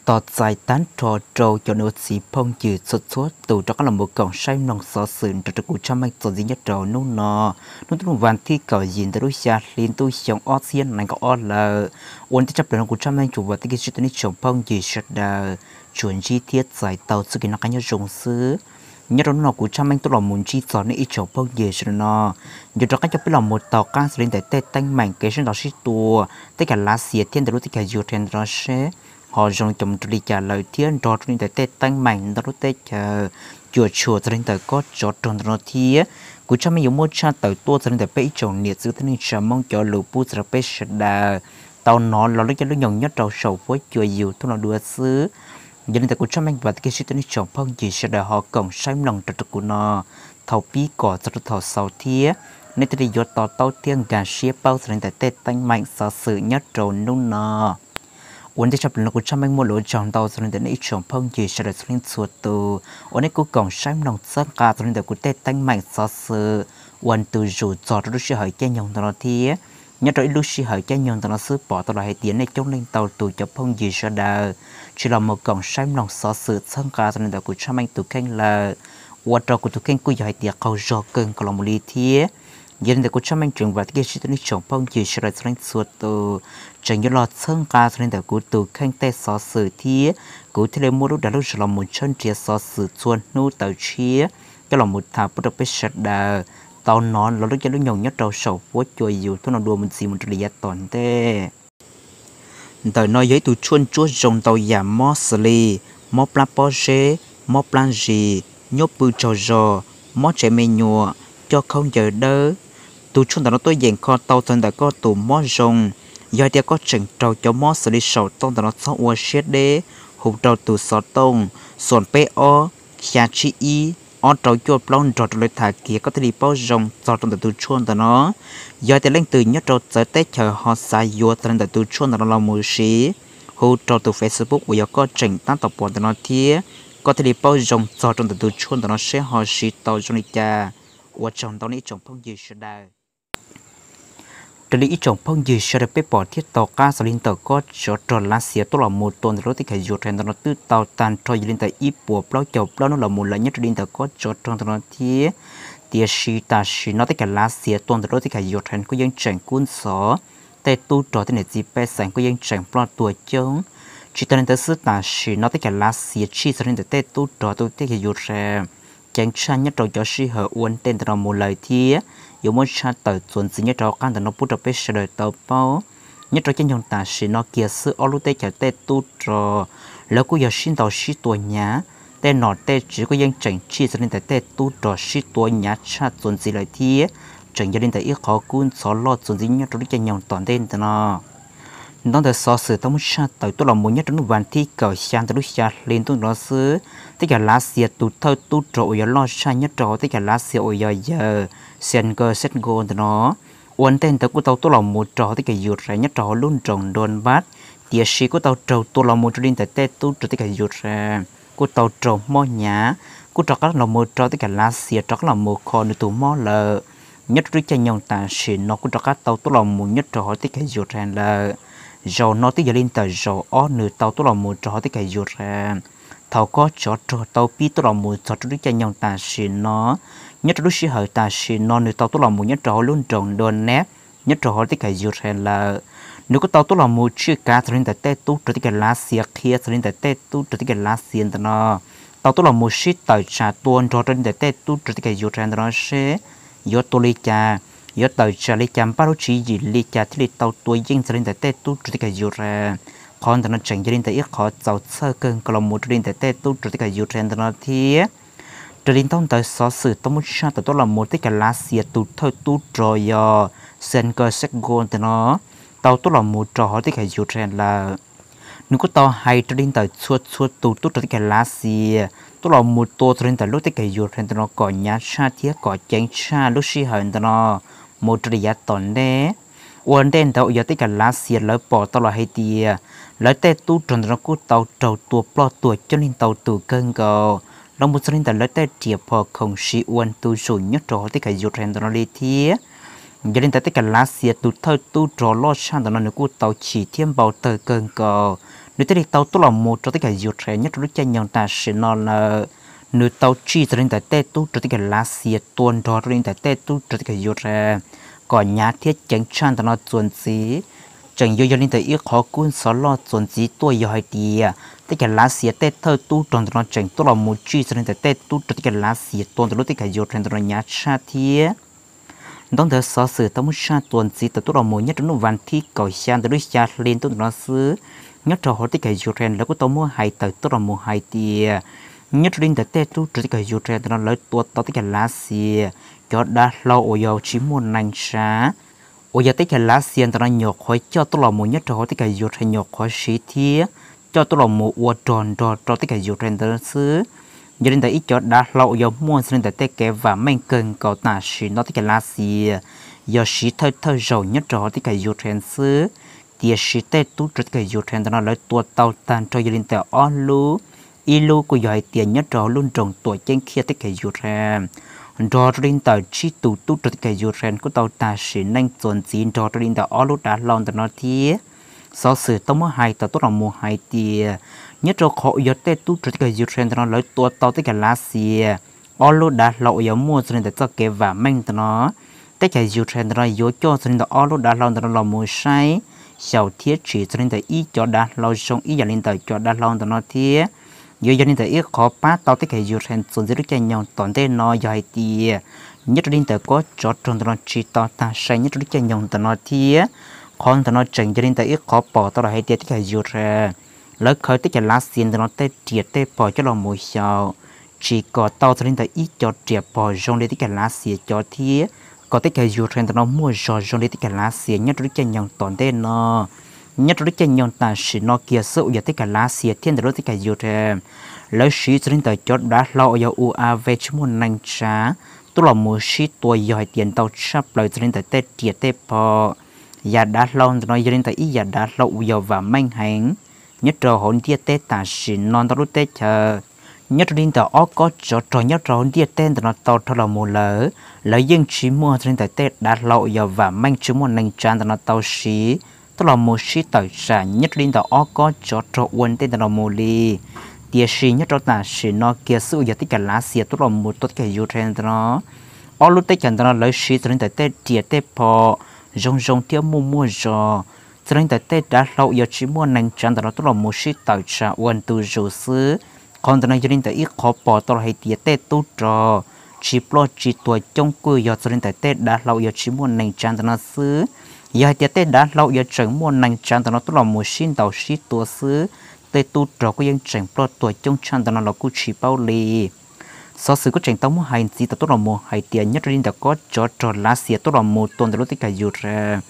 Tos txais tag nrho rau cov niam txiv phooj ywg txhua txhua tus rov qab los mus koom saib mloog xov xwm nrog rau kuv Tshaj Meej txuas ntxiv nyob rau hnub no, hnub vas thib kaum yim ntawm lub xya hli ntuj xyoo ob txhiab nees nkaum ob lawm. Ua ntej tshaj plaws no kuv Tshaj Meej tsuas vam thiab cia siab tias nej tsoom phooj ywg sawv daws tsuas ntsib thiab txais tau txoj kev noj qab nyob zoo xwb. Nyob rau hnub no kuv Tshaj Meej tuaj los mus ntsib txog nej ib tsoom phooj ywg sawv daws no, yuav rov qab coj peb los mus to qab txog li ntawm tej teeb meem kev sib ntaus sib tua teb chaws Lav Xias thiab ntawm lub teb chaws Yus Khees ntawm no seb ho zoo li cas mus rau li cas lawm thiab nrog rau li ntawm tej teeb meem ntau lub teb chaws cuam tshuam txog li ntawm kob tsov rog ntawm no thiab. Kuv Tshaj Meej yuav muab tshaj tawm tuaj txog li ntawm peb ib tsoom niam txiv kwv tij neej tsa Hmoob cov lus pub txog rau peb sawv daws tau hnov los lub caij lub nyoog nyob rau saum huab cua YouTube no dua xwb. Yog li ntawd kuv Tshaj Meej vam thiab cia siab tias nej tsoom phooj ywg sawv daws ho koom saib mloog rau rau kuv no thaum pib kom txog rau thaum xaus thiab, nej thiaj li yuav to taub thiab nkag siab paub txog li ntawm tej teeb meem xov xwm nyob rau hnub no. Ua ntej tshaj plaws no kuv Tshaj Meej muaj lus ua tsaug ntau txog li ntawm nej ib tsoom phooj ywg sawv daws txhua leej txhua tus uas nej kuj koom saib mloog txhawb nqa txog li ntawm kuv tej teeb meem xov xwm uas nws tus zus txog rau lub sij hawm caij nyoog ntawm no thiab. Nyob rau ib lub sij hawm caij nyoog ntawm no xwb pom tau los hais tias nej coob leej ntau tus cov phooj ywg sawv daws tsis los mus koom saib mloog xov xwm txhawb nqa txog li ntawm kuv Tshaj Meej tus kheej lawm, ua rau kuv tus kheej kuj yog hais tias qaug zog kawg nkaus los mus li thiab. Yog li ntawd kuv Tshaj Meej tseem vam thiab cia siab tias nej tsoom phooj ywg sawv daws txhua leej txhua tus tseem yuav los txhawb nqa txog li ntawm kuv tus kheej tej xov xwm thiab kuv thiaj li muaj lub dag lub zog los mus tshawb nrhiav xov xwm txhua hnub tawm tshiab coj los mus tham pub rau peb sawv daws tau hnov los lub caij lub nyoog nyob rau saum huab cua YouTube no dua mus ntxiv mus rau li yav tom ntej. Ntawm no yog ib tug tshuaj ntsuab zoo ntau yam mob xws li mob plab pob zeb, mob plab zis, nyuab pw tsaug zog, mob tsev me nyuam, coj khaub ncaws dawb. Tus tshuaj ntawm no tuaj yeem kho tau txog ntawm koj tus mob zoo. Yog hais tias koj tseem raug cov mob xws li saum toj ntawm no txhob ua siab deb, hu rau tus xov tooj xoom peb ob xya tsib ib ob rau cuaj plaub nrog rau lawv tham kiag koj thiaj li paub zoo txog rau ntawm tus tshuaj ntawm no. Yog hais tias leej twg nyob rau txawv teb chaws ho xav yuav txog li ntawm tus tshuaj ntawm no los mus siv, hu rau tus Facebook uas yog koj tseem tab tom pom ntawm no thiab koj thiaj li paub zoo txog rau ntawm tus tshuaj ntawm no seb ho siv tau zoo li cas. Ua tsaug ntau nej ib tsoom phooj ywg sawv daws. Raws li ib tsoom phooj ywg sawv daws peb pom thiab tau qab txog li ntawm kob tsov rog Lav Xias tuaj los mus tua ntawm lub teb chaws Yus Khees ntawm no twb tau tag nrho yog li ntawm ib puas plaub caug plaub hnub los mus lawm nyob rau li ntawm kob tsov rog ntawm no thiab. Tiam sis tam sim no teb chaws Lav Xias tua ntawm lub teb chaws Yus Khees kuj yeej tseem kub ntxhov, tej tub rog tej niam txiv pej xeem kuj yeej tseem ploj tuag coob. Tsis tas li ntawd xwb tam sim no teb chaws Lav Xias tshij txog li ntawm tej tub rog tuaj teb chaws Yus Khees ceev tshaj nyob rau cov sij hawm ua ntej ntawm no mus lawm thiab yuav muab tshaj tawm txuas ntxiv nyob rau qab ntawm no pub rau peb sawv daws tau paub. Nyob rau caij nyoog tam sim no kiag xwb ob lub teb chaws tej tub rog lawv kuj yog sib ntaus sib tua hnyav, tej nom tej tswv kuj yeej tseem tshij txog li ntawm tej tub rog sib tua hnyav tshaj txuas ntxiv lawm thiab tseem yog li ntawm ib qhov kub ntxhov loj txuas ntxiv nyob rau lub caij nyoog tom ntej ntawm no. Ntaub ntawv xov xwm tau muab tshaj tawm tuaj los mus nyob rau hnub vas thib kaum xya ntawm lub xya hli ntuj no xwb, teb chaws Lav Xias tus thawj tub rog uas yog loj tshaj nyob rau hauv teb chaws Lav Xias uas yog yawg Xias Nkawg Xes Nkos ntawm no, ua ntej ntawd kuj tau tuaj los mus rau hauv teb chaws Yus Khees nyob rau hauv lub nroog Ntuas Npab, tiam sis kuj tau raug tua los mus rau li ntawm tej tub rog teb chaws Yus Khees, kuj tau raug mob hnyav, kuj rov qab los mus rau teb chaws Lav Xias rov qab los mus kho nws tus mob lawm. Nyob rau lub caij nyoog tam sim no kuj rov qab tau tuaj los mus nyob rau hauv teb chaws Yus Khees lawm. Zaum no twb yog li ntawm zaum ob nws tau tuaj los mus rau hauv teb chaws Yus Khees. Thaum kob tsov rog tau pib tuaj los mus txog rau lub caij nyoog tam sim no, nyob rau lub sij hawm tam sim no nws tau tuaj los mus nyob rau hauv lub nroog Ntuas Npab nyob rau hauv teb chaws Yus Khees lawm. Nws kuj tau tuaj los mus tswj kav txog li ntawm tej tub rog teb chaws Lav Xias, qhia txog li ntawm tej tub rog teb chaws Lav Xias ntawm no tau tuaj los mus sib tawm tsam tua nrog rau li ntawm tej tub rog teb chaws Yus Khees ntawm no seb yuav tua li cas, yuav tawm tsam li cas, npaj lub tswv yim li cas thiaj li tau tua yeej txog li ntawm tej tub rog teb chaws Yus Khees. Qhov ntawm no tseem yog li ntawm ib qhov txaus txhawj kawg nkaus los mus rau li ntawm tej tub rog teb chaws Yus Khees ntawm no thiab. Raws li ntaub ntawv xov xwm tau muab tshaj tawm tuaj los mus teb chaws Lav Xias tus thawj tub rog yog Xes Nkawg Xes Nkos ntawm no tau tuaj los mus rau hauv teb chaws Yus Khees lawm. Nws kuj tau hais rau li ntawm txhua txhua tus tub rog teb chaws Lav Xias tuaj los mus tua txog li ntawm lub teb chaws Yus Khees ntawm no kom hnyav tshaj thiab kom ceev tshaj lub sij hawm ntawm no mus rau li yav tom ntej. Ua ntej ntawd uas yog teb chaws Lav Xias lawv pom tau los hais tias lawv tej tub rog ntawm no kuj tau raug tua ploj tuag coob leej ntau tus kawg nkaus los mus txog li ntawm lawv tej riam phom khoom siv ua ntu zus nyob rau hauv teb chaws Yus Khees ntawm no li thiab. Yog li ntawd teb chaws Lav Xias tus thawj tub rog loj tshaj ntawm no nws kuj tau chim thiab npau taws kawg nkaus nws thiaj li tau tuaj los mus rau teb chaws Ukraine nyob rau lub caij nyoog tam sim no lawm. Nws tau tsij txog li ntawm tej tub rog teb chaws Lav Xias tua nrog rau li ntawm tej tub rog teb chaws Ukraine kom hnyav thiab ceev tshaj ntawm no txuas ntxiv. Tseem yuav yog li ntawm ib qhov kub ntxhov loj txuas ntxiv tuaj yog hais tias teb chaws Lav Xias tej thawj tub rog ntawm no tseem tuaj los mus tsij txog li ntawm tej tub rog teb chaws Lav Xias tua ntawm lub teb chaws Ukraine ntawm no hnyav tshaj thiab. Ntaub ntawv xov xwm tau muab tshaj txuas ntxiv tawm tuaj los mus nyob rau hnub vas thib kaum xya ntawm lub xya hli ntuj ntawm no xwb, nyob rau hauv teb chaws Ukraine lawv kuj tau muab hais tawm tuaj los mus hais tias nyob rau li ntawm tej tub rog teb chaws Ukraine ntawm no lawv tua tau teb chaws Lav Xias cov dav hlau uas yog tsis muaj neeg tsav uas yog teb chaws Lav Xias ntawm no nyuam qhuav coj tuaj los mus nyob rau hauv teb chaws Ukraine nyuam qhuav siv thiab coj tuaj los mus ua rog nrog rau teb chaws Ukraine ntawd xwb. Yog li ntawd ib cov dav hlau uas yog muaj txog li ntawm tej kev vam meej kawg nkaus tam sim no teb chaws Lav Xias yog siv thawj thawj zaug nyob rau hauv teb chaws Ukraine xwb. Tiam sis tej tub rog teb chaws Ukraine ntawm no lawv tua tau tag nrho yog li ntawm ob lub, ib lub kuj yog hais tias nyob rau hauv lub nroog Tuam Ceeb Khiaj teb chaws Ukraine, nrog rau li ntawm tsib tus tub rog teb chaws Ukraine kuj tau tag sim neej txuas ntxiv nrog rau li ntawm ob lub dav hlau ntawm no thiab. Xov xwm tau muab hais tawm tuaj los mus hais tias nyob rau qhov uas yog tej tub rog teb chaws Ukraine ntawm no lawv tua tau teb chaws Lav Xias ob lub dav hlau uas yog muaj txog li ntawm txoj kev vam meej ntawm no, teb chaws Ukraine ntawm no yuav coj txog li ntawm ob lub dav hlau ntawm no los mus saib xyaum thiab tsim txog li ntawm ib cov dav hlau zoo ib yam li ntawm cov dav hlau ntawm no thiab. Yuav yog li ntawm ib qhov pab tau teb chaws Ukraine txuas ntxiv lub caij nyoog tom ntej no yog hais tias nyob rau li ntawm kob tsov rog ntawm no tsis tau tag sai nyob rau lub caij nyoog ntawm no thiab. Qhov ntawm no tseem yog li ntawm ib qhov pom tau los hais tias teb chaws Ukraine lawv khaws teb chaws Lav Xias ntawm no tej riam tej phom coj los mus xyaum, tsis kom tau txog li ntawm ib co riam phom zoo li teb chaws Lav Xias cov thiab, kom teb chaws Ukraine ntawm no muaj zog zoo li teb chaws Lav Xias nyob rau lub caij nyoog tom ntej no. Nyob rau lub caij nyoog tam sim no kiag xwb uas yog teb chaws Lav Xias thiab ntawm lub teb chaws Ukraine lawv siv txog li ntawm cov dav hlau uas yog UAV tsis muaj neeg tsav tuaj los mus sib tua yog hais tias ntau tshaj plaws txog li ntawm tej riam tej phom. Yam dav hlau ntawm no yog li ntawm ib yam dav hlau uas yog vam meej heev nyob rau hauv ntiaj teb tam sim no ntau lub teb chaws. Nyob rau li ntawm ob kob tsov rog nyob rau hauv ntiaj teb ntawm no tau dhau los mus lawm, lawv yeej tsis muaj txog li ntawm tej dav hlau uas yog vam meej tsis muaj neeg tsav ntawm no tau siv tuaj los mus sib tawm tsam nyob rau li ntawm ob kob tsov rog ua ntej ntawm no mus li. Tiam sis nyob rau tam sim no kiag xwb uas yog teb chaws Lav Xias tuaj los mus tua teb chaws Ukraine ntawm no, ob lub teb chaws ntawm no lawv siv txog li ntawm tej riam tej phom zoo zoo thiab muaj muaj zog, txog li ntawm tej dav hlau uas yog tsis muaj neeg tsav ntawm no tuaj los mus sib tawm tsam ua ntu zus xwb. Qhov ntawm no yog li ntawm ib qhov pom tau los hais tias tej tub rog tsis ploj tsis tuag coob kuj yog txog li ntawm tej dav hlau uas yog tsis muaj neeg tsav ntawm no xwb. Yog hais tias tej dav hlau uas yog tseem muaj neeg tsav ntawm no tuaj los mus sib ntaus sib tua xwb, tej tub rog kuj yeej tseem ploj tuag coob tshaj ntawm no los kuj tsis paub li. Xov xwm kuj tseem tau muab hais ntxiv tau tuaj los mus hais tias nyob rau li ntawm kob tsov rog Lav Xias tuaj los mus tua ntawm lub teb chaws Ukraine,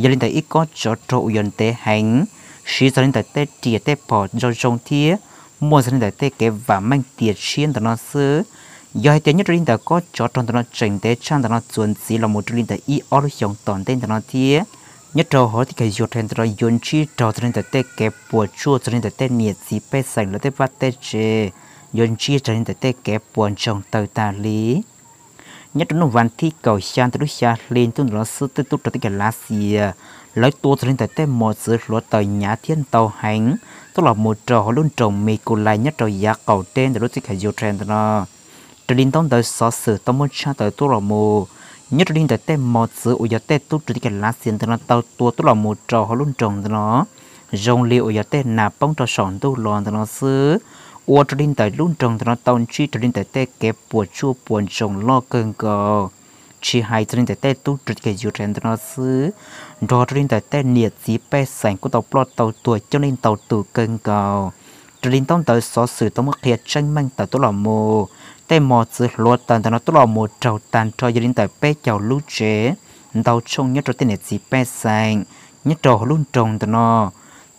yog li ntawm ib kob tsov rog uas yog ntev heev, siv txog li ntawm tej riam tej phom zoo zoo thiab muaj txog li ntawm tej kev vam meej tiam tshiab ntawm no xwb. Yog hais tias nyob rau li ntawm kob tsov rog ntawm no tseem ntev tshaj ntawm no txuas ntxiv los mus rau li ntawm ib ob lub xyoos tom ntej ntawm no thiab, nyob rau hauv teb chaws Ukraine ntawm no yuav ntsib raug txog li ntawm tej kev puas tsuaj txog li ntawm tej niam txiv pej xeem lawv tej vaj tej tsev, yuav ntsib raug li ntawm tej kev puas ntsoog tawg tag li. Nyob rau hnub vas thib kaum xya ntawm lub xya hli ntuj ntawm no xwb tej tub rog teb chaws Lav Xias lawv tua txog li ntawm tej mos txwv hluav taws hnyav thiab ntau heev tuaj los mus rau hauv lub nroog Mikulaiv nyob rau yav qaum teb ntawm lub teb chaws Ukraine ntawm no. Raws li ntaub ntawv xov xwm tau muab tshaj tawm tuaj los mus, nyob rau li ntawm tej mos txwv uas yog tej tub rog teb chaws Lav Xias ntawm no tau tua tuaj los mus rau hauv lub nroog ntawm no, zoo li uas yog tej nas poob rau saum ntuj los ntawm no xwb, ua rau li ntawm lub nroog ntawm no tau ntsib raug li ntawm tej kev puas tsuaj puas ntsoog loj kawg nkaus. Tsis hais txog li ntawm tej tub rog teb chaws Ukraine ntawm no xwb, nrog rau li ntawm tej niam txiv pej xeem kuj tau ploj tau tuag coob leej ntau tus kawg nkaus. Raws li ntaub ntawv xov xwm tau muab qhia tseeb meej tawm tuaj los mus, tej mos txwv hluav taws ntawm no tuaj los mus raug tag nrho yog li ntawm peb caug lub tsev ntau tshooj nyob rau tej niam txiv pej xeem nyob rau hauv lub nroog ntawm no.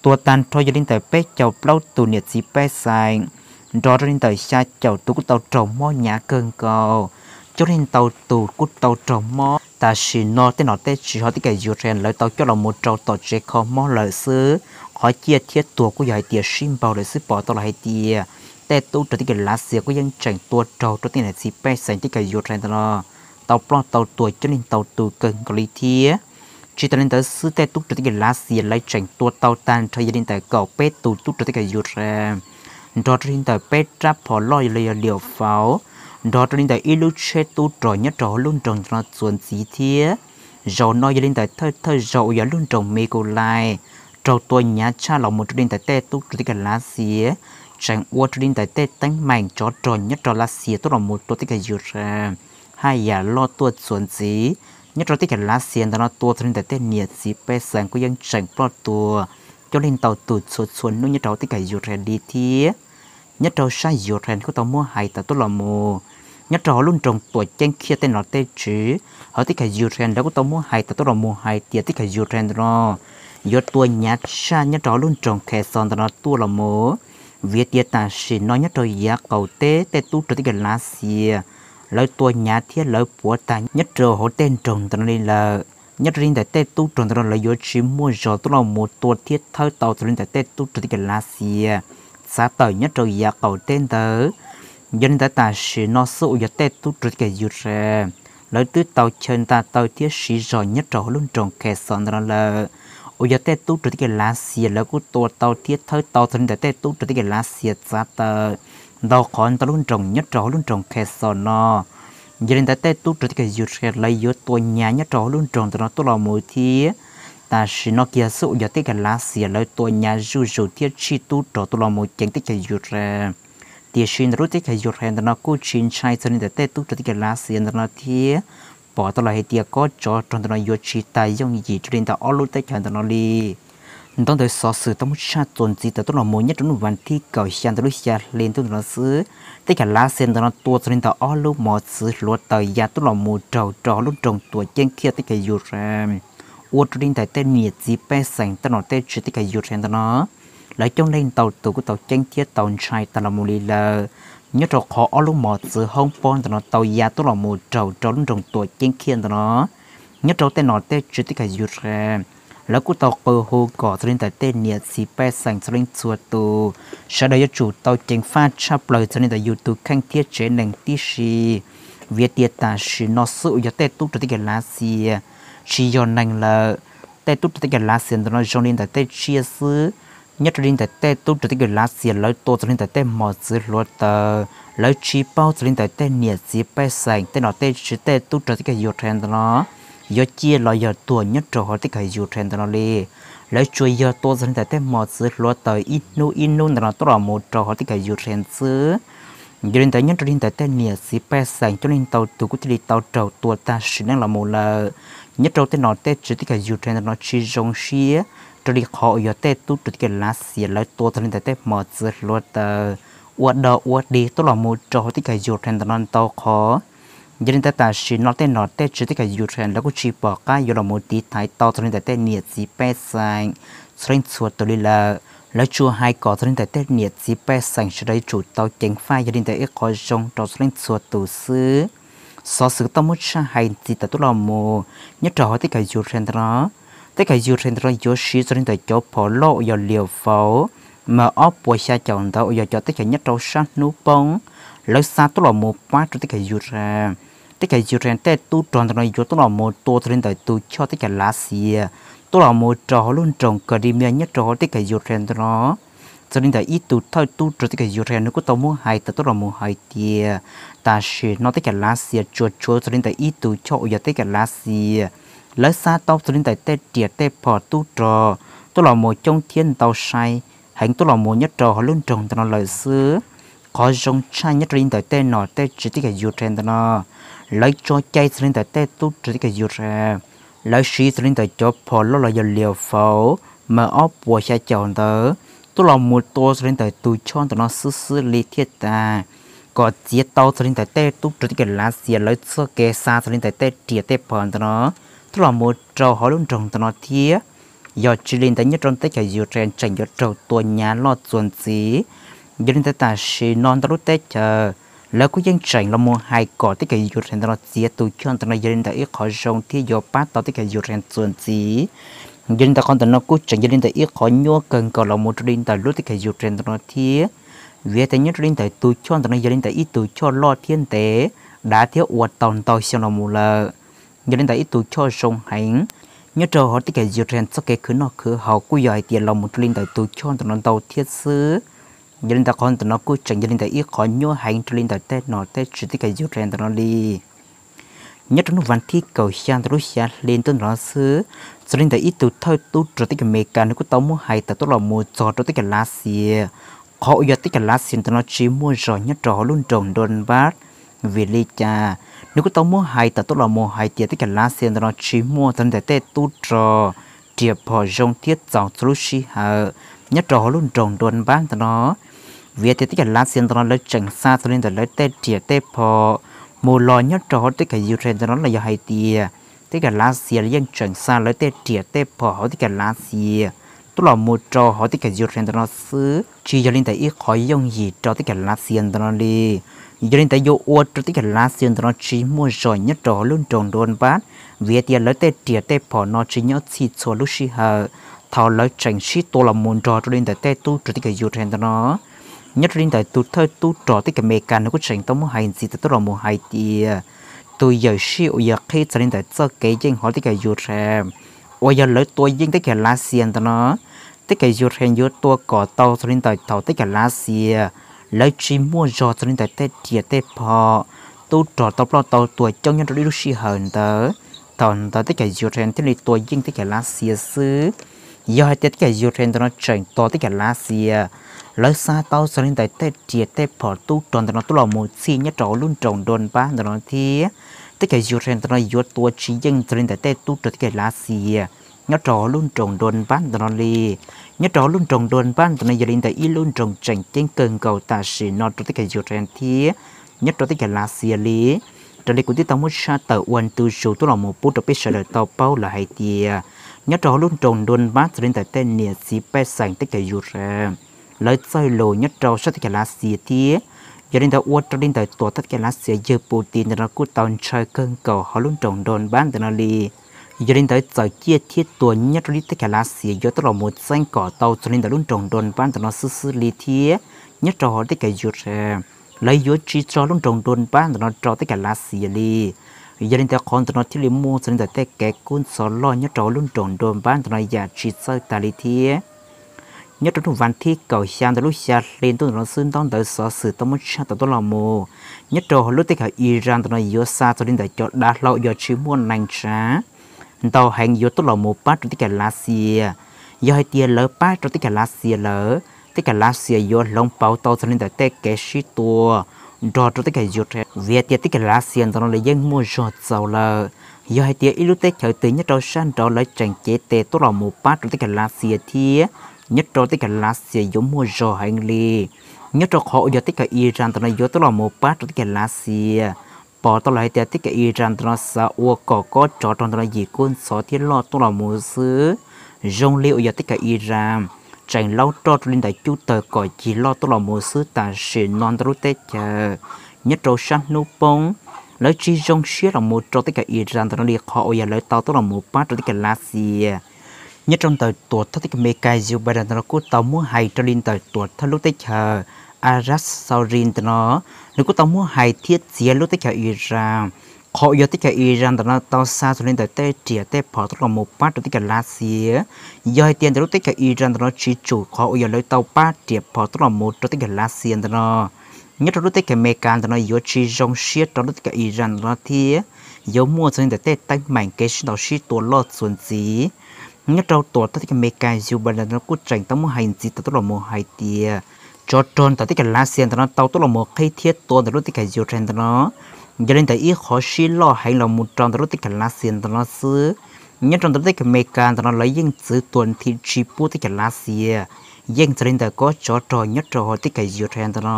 Tuag tag nrho yog li ntawm peb caug plaub tus niam txiv pej xeem, nrog rau li ntawm xya caum tus kuj tau raug mob hnyav kawg nkaus, coob leej ntau tus kuj tau raug mob. Tam sim no tej nom tej tswv hauv teb chaws Ukraine lawv tau coj los mus rau tom tsev kho mob lawm xwb. Qhov ciaj thiab tuag kuj yog hais tias sib npaug lawm xwb, pom tau los hais tias tej tub rog teb chaws Lav Xias kuj yeej tseem tua raug rau tej niam txiv pej xeem teb chaws Ukraine ntawm no tau ploj tau tuag coob leej ntau tus kawg nkaus li thiab. Tsis tas li ntawd xwb, tej tub rog teb chaws Lav Xias lawv tseem tua tau tag nrho yog li ntawm kaum peb tus tub rog teb chaws Yus Khees, nrog rau li ntawm peb rab phom loj los yog liaum faus, nrog rau li ntawm ib lub tsheb tub rog nyob rau hauv lub nroog ntawm no txuas ntxiv thiab. Zaum no yog li ntawm thawj thawj zaug uas yog lub nroog Mes Kus Lais raug tua hnyav tshaj los mus rau li ntawm tej tub rog teb chaws Lav Xias, tseem ua rau li ntawm tej teeb meem tsov rog nyob rau Lav Xias tuaj los mus tua teb chaws Yus Khees haj yam loj tuaj txuas ntxiv. Nyob rau teb chaws Lav Xias ntawm no tua txog li ntawm tej niam txiv pej xeem kuj yeej tseem ploj tuag coob leej ntau tus txhua txhua hnub nyob rau hauv teb chaws Yus Khees li thiab. Nyob rau sab Yus Khees kuj tau muab hais tawm tuaj los mus, nyob rau hauv lub nroog Tuam Ceeb Khiaj tej nom tej tswv hauv teb chaws Yus Khees lawv kuj tau muab hais tawm tuaj los mus hais tias teb chaws Yus Khees ntawm no yuav tua hnyav tshaj nyob rau hauv lub nroog Khes Xos ntawm no tuaj los mus, vim tias tam sim no nyob rau yav qaum teb tej tub rog teb chaws Lav Xias lawv tua hnyav thiab lawv puav tag nyob rau hauv tej nroog ntawm no li lawm. Nyob rau li ntawm tej tub rog ntawm no lawv yuav tsis muaj zog tuaj los mus tua thiab thawb tau txog li ntawm tej tub rog teb chaws Lav Xias txav tawm nyob rau yav qaum teb ntawd. Yog li ntawd tam sim no xwb uas yog tej tub rog teb chaws Yus Khees lawv twb tau chaw nta taw thiab siv zog nyob rau hauv lub nroog Khes Xos ntawm no lawm, uas yog tej tub rog teb chaws Lav Xias lawv kuj tua tau thiab thawb tau txog li ntawm tej tub rog teb chaws Lav Xias txav tawm ntau qhov ntau lub nroog nyob rau hauv lub nroog Khes Xos no. Yog li ntawd tej tub rog teb chaws Yus Khees lawv yuav tua hnyav nyob rau hauv lub nroog ntawm no tuaj los mus thiab. Tam sim no kiag xwb uas yog teb chaws Lav Xias lawv tua hnyav zuj zus thiab tsij tub rog tuaj los mus ceev teb chaws Yus Khees, tiam sis ntawm lub teb chaws Yus Khees ntawm no kuj tsis ntshai txog li ntawm tej tub rog teb chaws Lav Xias ntawm no thiab. Pom tau los hais tias kob tsov rog ntawm no yuav tsis tas yooj yim rau li ntawm ob lub teb chaws ntawm no li. Ntaub ntawv xov xwm tau muab tshaj txuas ntxiv tawm tuaj los mus nyob rau hnub vas thib kaum xya ntawm lub xya hli ntuj ntawm no xwb, teb chaws Lav Xias ntawm no tua txog li ntawm ob lub mos txwv hluav taws ya tuaj los mus raug rau hauv lub nroog Tuam Ceeb Khiaj teb chaws Yus Khees, ua rau li ntawm tej niam txiv pej xeem tej nom tej tswv teb chaws Yus Khees ntawm no lawv coob leej ntau tus kuj tau ceeb thiab tau ntshai tag los mus li lawm. Nyob rau qhov ob lub mos txwv hoob pob ntawm no tau ya tuaj los mus raug rau lub nroog Tuam Ceeb Khiaj ntawm no, nyob rau tej nom tej tswv teb chaws Yus Khees lawv kuj tau qw hu kom txog li ntawm tej niam txiv pej xeem txhua leej txhua tus, sawv daws yuav tsum tau ceev faj tshaj plaws txog li ntawm yus tus kheej thiab tsev neeg tib si. Vim tias tam sim no xwb uas yog tej tub rog teb chaws Lav Xias tsis yog neeg lawm. Tej tub rog teb chaws Lav Xias ntawm no zoo li ntawm tej tsiaj xwb. Nyob rau li ntawm tej tub rog teb chaws Lav Xias lawv tua txog li ntawm tej mos txwv hluav taws, lawv tsis paub txog li ntawm tej niam txiv pej xeem tej nom tej tswv tej tub rog teb chaws Yus Khees ntawm no yuav ciaj los yog tuag nyob rau hauv teb chaws Yus Khees ntawm no li. Lawv tsuas yog tua txog li ntawm tej mos txwv hluav taws ib hnub ib hnub ntawm no tuaj los mus rau hauv teb chaws Yus Khees xwb. Yog li ntawd nyob rau li ntawm tej niam txiv pej xeem coob leej ntau tus kuj thiaj li tau raug tua tag sim neej los mus lawm. Nyob rau tej nom tej tswv teb chaws Yus Khees ntawm no tsis zoo siab raws li qhov uas yog tej tub rog teb chaws Lav Xias lawv tua txog li ntawm tej mos txwv hluav taws ua do ua dig tuaj los mus rau hauv teb chaws Yus Khees ntawm no ntau qhov. Yog li ntawd tam sim no tej nom tej tswv teb chaws Yus Khees lawv kuj tsis pom qab yuav los mus tiv thaiv tau txog li ntawm tej niam txiv pej xeem txhua leej txhua tus li lawm. Lawv tsuas hais kom txog li ntawm tej niam txiv pej xeem sawv daws yuav tsum tau ceev faj yog li ntawm ib qhov zoo rau txhua leej txhua tus xwb. Xov xwm tau muab tshaj hais ntxiv tawm tuaj los mus nyob rau hauv teb chaws Yus Khees ntawm no, teb chaws Yus Khees ntawm no yuav siv txog li ntawm cov phom loj uas yog liaum faus mas ob puas xya caum ntawd uas yog cov teb chaws nyob rau sab hnub poob, lawv xa tuaj los mus pab rau teb chaws Yus Khees. Teb chaws Yus Khees tej tub rog ntawm no yuav tuaj los mus tua txog li ntawm tus choj teb chaws Lav Xias tuaj los mus rau hauv lub nroog Kaw Lis Mias nyob rau hauv teb chaws Yus Khees ntawm no. Txog li ntawm ib tug thawj tub rog teb chaws Yus Khees nws kuj tau muab hais tawm tuaj los mus hais tias tam sim no teb chaws Lav Xias tsuas tshuav txog li ntawm ib tug choj uas yog teb chaws Lav Xias, lawv xa tau txog li ntawm tej riam tej phom tub rog tuaj los mus coob thiab ntau sai heev tuaj los mus nyob rau hauv lub nroog ntawm no lawm xwb. Qhov zoo tshaj nyob rau li ntawm tej nom tej tswv teb chaws Yus Khees ntawm no, lawv tso cai txog li ntawm tej tub rog teb chaws Yus Khees, lawv siv txog li ntawm cov phom loj los yog liaum faus mas ob puas xya caum ntawd tuaj los mus tua txog li ntawm tus choj ntawm no xwb xwb li thiaj tas, kom txiav tau txog li ntawm tej tub rog teb chaws Lav Xias lawv txoj kev xa txog li ntawm tej riam tej phom ntawm no tuaj los mus rau hauv lub nroog ntawm no thiab. Yog tsis li ntawd nyob rau teb chaws Yus Khees tseem yuav raug tua hnyav loj txuas ntxiv. Yog li ntawd tam sim no ntau lub teb chaws lawv kuj yeej tseem los mus hais kom teb chaws Yus Khees ntawm no txiav tus choj ntawm no yog li ntawm ib qhov zoo thiab yuav pab tau teb chaws Yus Khees txuas ntxiv. Yog li ntawd qhov ntawm no kuj tseem yog li ntawm ib qhov nyuaj kawg nkaus los mus rau li ntawm lub teb chaws Yus Khees ntawm no thiab. Vim tias nyob rau li ntawm tus choj ntawm no yog li ntawm ib tus choj loj thiab ntev, dav thiab ua tau ntau xyoo los mus lawm. Yog li ntawm ib tus choj zoo heev, Nyob rau hauv teb chaws Ukraine txoj kev khwv noj khwv haus kuj yog hais tias los mus rau li ntawm tus choj ntawm no ntau thiab xwb. Yog li ntawd qhov ntawm no kuj tseem yog li ntawm ib qhov nyuaj heev rau li ntawm tej nom tej tswv teb chaws Ukraine ntawm no li. Nyob rau hnub vas thib kaum xya ntawm lub xya hli ntuj ntawm no xwb, txog li ntawm ib tug thawj tub rog teb chaws Amelikas nws kuj tau muab hais tawm tuaj los mus txog rau teb chaws Lav Xias, qhov uas yog teb chaws Lav Xias ntawm no tsis muaj zog nyob rau hauv lub nroog Donbas. Vim li cas? Nws kuj tau muab hais tawm tuaj los mus hais tias teb chaws Lav Xias ntawm no tsis muaj txog li ntawm tej tub rog riam phom zoo thiab txaus txhua lub sij hawm nyob rau hauv lub nroog Donbas ntawm no. Vim tias teb chaws Lav Xias ntawm no lawv tseem xa txog li ntawm lawv tej riam tej phom mus los nyob rau hauv teb chaws Ukraine ntawm no los yog hais tias teb chaws Lav Xias yeej tseem xa lawv tej riam tej phom hauv teb chaws Lav Xias tuaj los mus rau hauv teb chaws Ukraine ntawm no xwb, tsis yog li ntawm ib qhov yooj yim rau teb chaws Lav Xias ntawm no li. Yog li ntawd yuav ua rau teb chaws Lav Xias ntawm no tsis muaj zog nyob rau hauv lub nroog Donbas, vim tias lawv tej riam tej phom no tsis nyob txhij txhua lub sij hawm thaum lawv tseem sib tua los mus nrog rau li ntawm tej tub rog teb chaws Ukraine ntawm no. Nyob rau li ntawm tus thawj tub rog teb chaws Amelikas nws kuj tseem tau muab hais ntxiv tawm tuaj los mus hais tias tus yawm sij uas yog qhib txog li ntawm txoj kev yeej hauv teb chaws Ukraine uas yog lawv tua yeej teb chaws Lav Xias ntawm no, teb chaws Ukraine yuav tua kom tau txog li ntawm thaum teb chaws Lav Xias lawv tsis muaj zog txog li ntawm tej riam tej phom, tub rog tau ploj tau tuag coob nyob rau ib lub sij hawm ntawd, thaum ntawd teb chaws Ukraine thiaj li tua yeej teb chaws Lav Xias xwb. Yog hais tias teb chaws Ukraine ntawm no tseem tos teb chaws Lav Xias lawv xa tau txog li ntawm tej riam tej phom tub rog ntawm no tuaj los mus txhij nyob rau hauv lub nroog Donbas ntawm no thiab, teb chaws Ukraine ntawm no yuav tua tsis yeej txog li ntawm tej tub rog teb chaws Lav Xias nyob rau hauv lub nroog Donbas ntawm no li. Nyob rau hauv lub nroog Donbas ntawm no yog li ntawm ib lub nroog tseem ceeb kawg nkaus tam sim no rau teb chaws Ukraine thiab nyob rau teb chaws Lav Xias li. Raws li kuv twb tau muab tshaj tawm ua ntu zus tuaj los mus pub rau peb sawv daws tau paub lawm hais tias nyob rau hauv lub nroog Donbas txog li ntawm tej niam txiv pej xeem teb chaws Ukraine lawv txawj lus nyob rau sab teb chaws Lav Xias thiab. Yog li ntawd ua rau li ntawm tuam thawj teb chaws Lav Xias yawg Putin ntawm no kuj tau ntshaw kawg nkaus hauv lub nroog Donbas ntawm no li. Yog li ntawd txawm ciaj thiab tuag nyob rau li teb chaws Lav Xias yuav tuaj los mus txeeb kom tau txog li ntawm lub nroog Donbas ntawm no xwb xwb li thiab. Nyob rau hauv teb chaws Ukraine lawv yuav tsis tso lub nroog Donbas ntawm no rau teb chaws Lav Xias li. Yog li ntawd qhov ntawm no thiaj li muaj txog li ntawm tej kev kub ntxhov loj nyob rau hauv lub nroog Donbas ntawm no yam tsis txawj tag li thiab. Nyob rau hnub vas thib kaum xya ntawm lub xya hli ntuj ntawm no xwb ntaub ntawv xov xwm tau muab tshaj tawm tuaj los mus nyob rau hauv lub teb chaws Iran ntawm no yuav xa txog li ntawm cov dav hlau yog tsis muaj neeg tsav ntau heev yuav tuaj los mus pab rau teb chaws Lav Xias. Yog hais tias lawv pab rau teb chaws Lav Xias lawm, teb chaws Lav Xias yuav hloov pauv tau txog li ntawm tej kev sib tua nrog rau teb chaws Ukraine vim tias teb chaws Lav Xias ntawm no lawv yeej muaj zog txaus lawm. Yog hais tias ib lub teb chaws twg nyob rau sab nraud lawv tseem cev tes tuaj los mus pab rau teb chaws Lav Xias thiab, nyob rau teb chaws Lav Xias yuav muaj zog heev li. Nyob rau qhov uas yog teb chaws Iran ntawm no yuav tuaj los mus pab rau teb chaws Lav Xias, pom tau lawm hais tias teb chaws Iran ntawm no xav ua kom kob tsov rog ntawm no yim kub ntxhov thiab loj tuaj los mus xwb. Zoo li uas yog teb chaws Iran tseem laub roj rau li ntawm cub tawg kom cig loj tuaj los mus xwb tam sim no ntau lub teb chaws nyob rau sab hnub poob lawv tsis zoo siab los mus rau teb chaws Iran ntawm no li qhov uas yog lawv tau tuaj los mus pab rau teb chaws Lav Xias. Nyob rau ntawm tuam thawj teb chaws Amelikas Joe Biden ntawm no kuj tau muab hais rau li ntawm tuam thawj lub teb chaws Arab Saudi ntawm no, nws kuj tau muab hais thiab txiav lub teb chaws Iran. Qhov uas yog teb chaws Iran ntawm no tau xa txog li ntawm tej riam tej phom tuaj los mus pab rau teb chaws Lav Xias, yog hais tias ntawm lub teb chaws Iran ntawm no tsis tsum qhov uas yog lawv tau pab riam phom tuaj los mus rau teb chaws Lav Xias ntawm no, nyob rau lub teb chaws Amelikas ntawm no yuav tsis zoo siab rau lub teb chaws Iran ntawm no thiab yuav muaj txog li ntawm tej teeb meem kev sib ntaus sib tua loj txuas ntxiv. Nyob rau tuam thawj teb chaws Amelikas Joe Biden ntawm no kuj tseem tau muab hais ntxiv tawm tuaj los mus hais tias tsov rog ntawm teb chaws Lav Xias ntawm no tau tuaj los mus qhib thiab tua ntawm lub teb chaws Ukraine ntawm no, yog li ntawm ib qhov sib loj heev los mus rau ntawm lub teb chaws Lav Xias ntawm no xwb. Nyob rau ntawm lub teb chaws Amelikas ntawm no lawv yeej txwv tuag nthi tsis pub teb chaws Lav Xias, yeej txog li ntawm kob tsov rog nyob rau hauv teb chaws Ukraine ntawm no.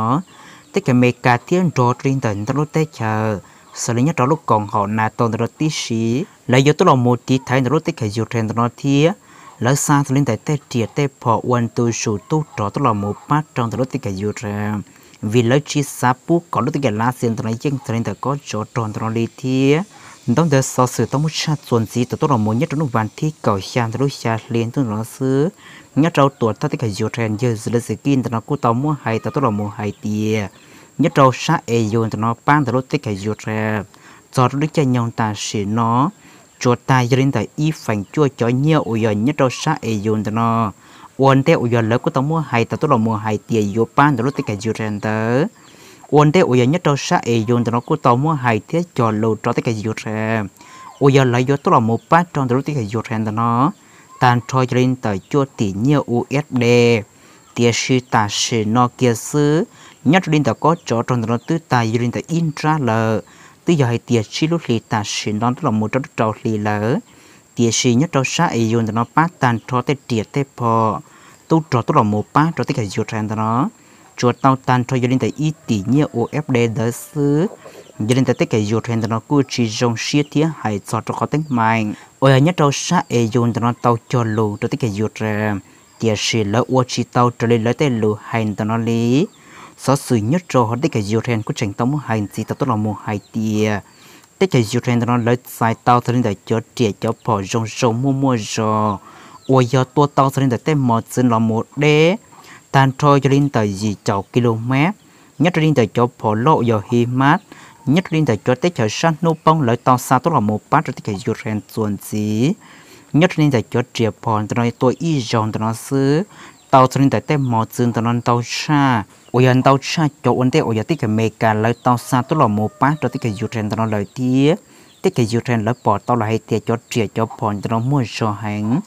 Teb chaws Amelikas thiab nrog rau li ntawm ntau lub teb chaws xws li nyob rau lub koom haum NATO ntawm no tib si, lawv yuav tuaj los mus tiv thaiv ntawm lub teb chaws Ukraine ntawm no thiab. Lawv xa txog li ntawm tej riam tej phom ua ntu zus tub rog tuaj los mus pab rau ntawm lub teb chaws Ukraine, vim lawv tsis xav pub kom lub teb chaws Lav Xias ntawm no yeej txog li ntawm kob tsov rog ntawm no li thiab. Ntaub ntawv xov xwm tau muab tshaj txuas ntxiv tawm tuaj los mus nyob rau hnub vas thib kaum xya ntawm lub xya hli ntuj no xwb, nyob rau tuam thawj teb chaws Ukraine yawg Zelensky ntawm no kuj tau muab hais tawm tuaj los mus hais tias nyob rau sab E U ntawm no pab ntawm lub teb chaws Ukraine txog rau lub caij nyoog tam sim no, tsuas tag yog li ntawm ib feem cuaj cov nyiaj uas yog nyob rau sab E U ntawm no. Ua ntej uas yog lawv kuj tau muab hais tau tuaj los mus hais tias yuav pab ntawm lub teb chaws Ukraine ntawd. Ua ntej uas yog nyob rau sab E U ntawm no kuj tau muab hais thiab cog lus rau teb chaws Ukraine uas yog lawv yuav tuaj los mus pab rau ntawm lub teb chaws Ukraine ntawm no tag nrho yog li ntawm cuaj tim nyiaj U S D. Tiam sis tam sim no kiag xwb, nyob rau li ntawm kob tsov rog ntawm no twb tag yog li ntawm ib nrab lawm, twb yog hais tias tsib lub hlis tam sim no tuaj los mus rau rau rau hlis lawm. Tiam sis nyob rau sab E U ntawm no pab tag nrho tej riam tej phom, tub rog tuaj los mus pab rau teb chaws Ukraine ntawm no tsuas tau tag nrho yog li ntawm ib tim nyiaj U S D ntawd xwb. Yog li ntawd teb chaws Ukraine ntawm no kuj tsis zoo siab thiab hais txog rau qhov teeb meem uas yog nyob rau sab E U ntawm no tau cog lus rau teb chaws Ukraine, tiam sis lawv ua tsis tau raws li lawv tej lus hais ntawm no li. Xov xwm nyob rau hauv teb chaws Ukraine kuj tseem tau muab hais ntxiv tau tuaj los mus hais tias teb chaws Ukraine ntawm no lawv txais tau txog li ntawm cov riam cov phom zoo zoo muaj muaj zog uas yog tua tau txog li ntawm tej mos txwv los mus deb tag nrho yog li ntawm yim caum ki lus mev nyob rau li ntawm cov phom loj uas yog HIMARS nyob rau li ntawm cov teb chaws sab hnub poob lawv tau xa tuaj los mus pab rau teb chaws Ukraine txuas ntxiv. Nyob rau li ntawm cov riam phom ntawm no tua ib zaug ntawm no xwb, tau txog li ntawm tej mos txwv ntawm no ntau tshaj uas yog ntau tshaj cov ua ntej uas yog teb chaws Amelikas lawv tau xa tuaj los mus pab rau teb chaws Ukraine ntawm no lawm thiab. Teb chaws Ukraine lawv pom tau los hais tias cov riam cov phom ntawm no muaj zog heev,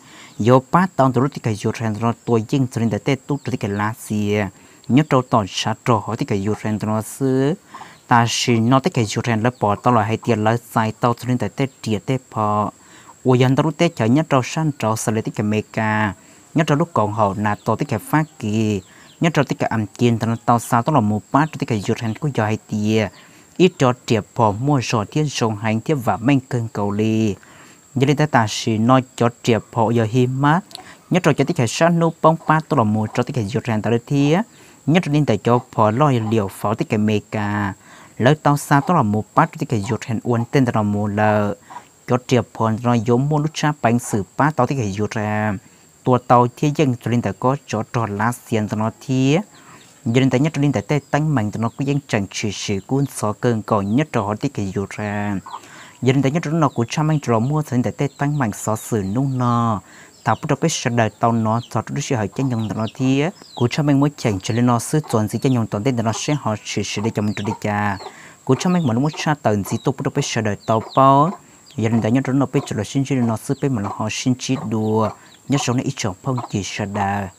yuav pab tau ntawm lub teb chaws Ukraine ntawm no tua yeej txog li ntawm tej tub rog teb chaws Lav Xias nyob rau tom tshav rog hauv teb chaws Ukraine ntawm no xwb. Tam sim no teb chaws Ukraine lawv pom tau los hais tias lawv txais tau txog li ntawm tej riam tej phom uas yog ntau lub teb chaws nyob rau sab nraud xws li teb chaws Amelikas, nyob rau lub koom haum NATO teb chaws Fab Kis, nyob rau teb chaws As Kiv ntawm no tau xa tuaj los mus pab rau teb chaws Ukraine kuj yog hais tias ib co riam phom muaj zog thiab zoo heev thiab vam meej kawg nkaus li. Yog li ntawd tam sim no cov riam phom uas yog HIMARS nyob rau cov teb chaws sab hnub poob pab tuaj los mus rau teb chaws Ukraine ntawd lawm thiab. Nyob rau li ntawm cov phom loj yog liam faus teb chaws Amelikas, lawv tau xa tuaj los mus pab rau teb chaws Ukraine ua ntej ntawm no mus lawm. Cov riam phom ntawm no yuav muaj lub tshab peev xwm pab tau teb chaws Ukraine tua tau thiab yeej txog li ntawm kob tsov rog Lav Xias ntawm no thiab. Yog li ntawd nyob rau li ntawm tej teeb meem ntawm no kuj yeej tseem tshwm sim kub ntxhov kawg nkaus nyob rau hauv teb chaws Ukraine. Yog li ntawd nyob rau hnub no kuv Tshaj Meej rov los muab txog li ntawm tej teeb meem xov xwm hnub no tham pub rau peb sawv daws tau hnov txog rau lub sij hawm caij nyoog ntawm no thiab. Kuv Tshaj Meej muab cheem tsawg li no xwb, txuas ntxiv caij nyoog tom ntej ntawm no seb ho tshwm sim li cas mus rau li cas, kuv Tshaj Meej mam li muab tshaj tawm ntxiv tuaj pub rau peb sawv daws tau paub. Yog li ntawd nyob rau hnub no peb tsuas los sib ntsib li no xwb, peb mam li ho sib ntsib dua. Nyob zoo nej ib tsoom phooj ywg sawv daws.